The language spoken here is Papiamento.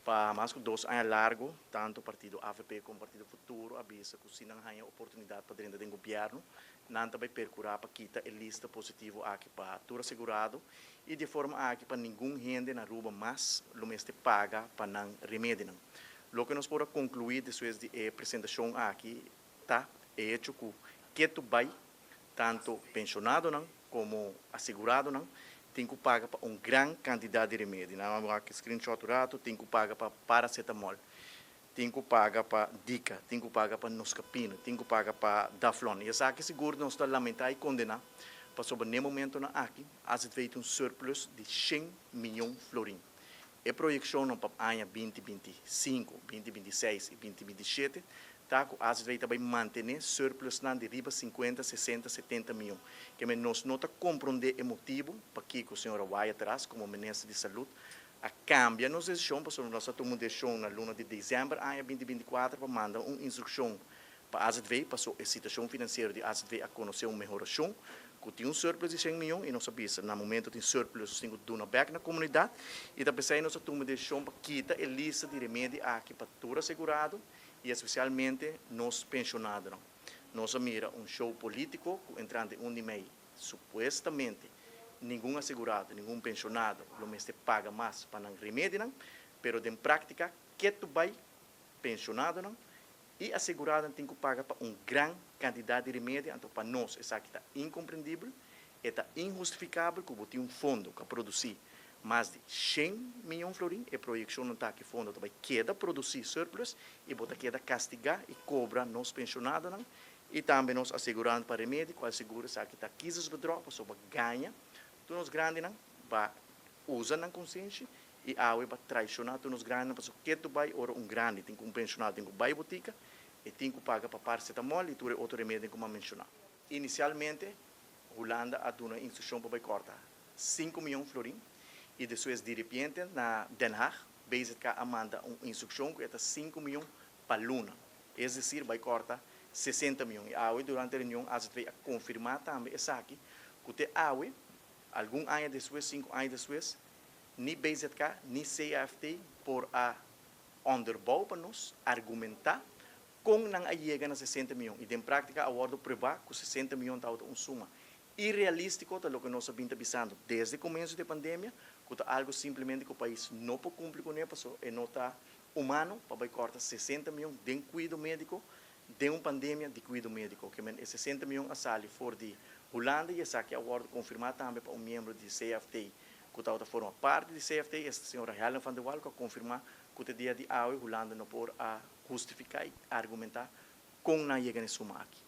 Pa mas cu 2 aña largo, tanto partido AVP como partido Futuro a bisa cu si nan haya oportunidad pa drenta den gobierno, nan ta bay percura pa kita e lista positivo aki pa tur asegurado y di forma aki pa ningun hende na Aruba mas lo mester paga pa nan remedinan. Loke nos por a conclui despues di e presentacion aki ta e hecho cu keto bay tanto pensionadonan como aseguradonan tin cu paga pa un gran cantidad di remedi. Nan aki screenshot rato, tin cu paga pa paracetamol, tin cu paga pa Dica, tin cu paga pa Noscapina, tin cu paga pa Daflon. Y esaki sigur nos ta lamenta y condena, pasobra na e momentonan aki, AZV un surplus di 100 miyon florin. E proyeccion pa aña 2025, 2026 y 2027 ta cu AZV tambe mantene surplus nan di riba 50, 60, 70 miyon. Kiermen nos no ta compronde e motibo pakico señora Wyatt-Ras, como minister di Salud, a cambia nos decision, pasobra nos a tuma un decision na luna di december aña 2024 pa manda un instruccion pa AZV, pasobra e situacion financiero di AZV a conoce un mehoracion, cu tin un surplus di 100 miyon, y nos a bisa, na momento tin surplus, tin cu duna back na comunidad, y ta p'esey nos a tuma decision pa kita e lista di remedi aki pa tur asegurado, y especialmente nos pensionadonan. Nos a mira un show politico, cu entrante 1 di mei, supuestamente, ningun asegurado, ningun pensionado, lo mester paga mas pa nan remedinan, pero den practica, keto bay pensionadonan y aseguradonan tin cu paga pa un gran cantidad di remedi. Anto pa nos, esaki ta incomprendibel, ta inhustificabel cu tin un fondo cu a produci mas di 100 miyon florin, e proyeccion no ta cu fondo tambe keda produci surplus y bo ta keda castiga y cobra nos pensionadonan y tambe nos asegurado pa remedi, cual sigur esaki ta kiezersbedrog, pasobra gaña tur nos grandinan, b'a usa nan conscientia y awe b'a traiciona tur nos grandinan, pasobra keto bay ora un grandi tin cu un pensionado tin cu bay botica y tin cu paga pa paracetamol y tur otro remedi cu m'a menciona. Inicialmente, Hulanda a duna instruccion pa corta 5 miyon florin y despues di repente na Den Haag, BZK a manda un instruccion cu ta 5 miyon pa luna. Es decir, bay corta 60 miyon. Y awe durante e reunion AZV a confirma tambe esaki, cu te awe, algun aña despues, 5 aña despues, ni BZK ni CAFT por a onderbouw pa nos argumenta con nan a yega na 60 miyon. Y den practica a wordo prueba cu 60 miyon ta un suma irrealistico, ta loke nos a bin bisando desde comienso di pandemia, cu ta algo simplemente cu e pais no por cumpli cu ne, pasobra e no ta humano pa corta 60 miyon di cuido medico den un pandemia di cuido medico. Kiermen 60 miyon a sali for di Hulanda y esaki a wordo confirma tambe pa un miembro di CFT, cu ta forma parti di CFT, e señora Helen van der Wal, cu a confirma cu te dia di awe Hulanda no por a hustifica y argumenta con nan a yega na e suma aki.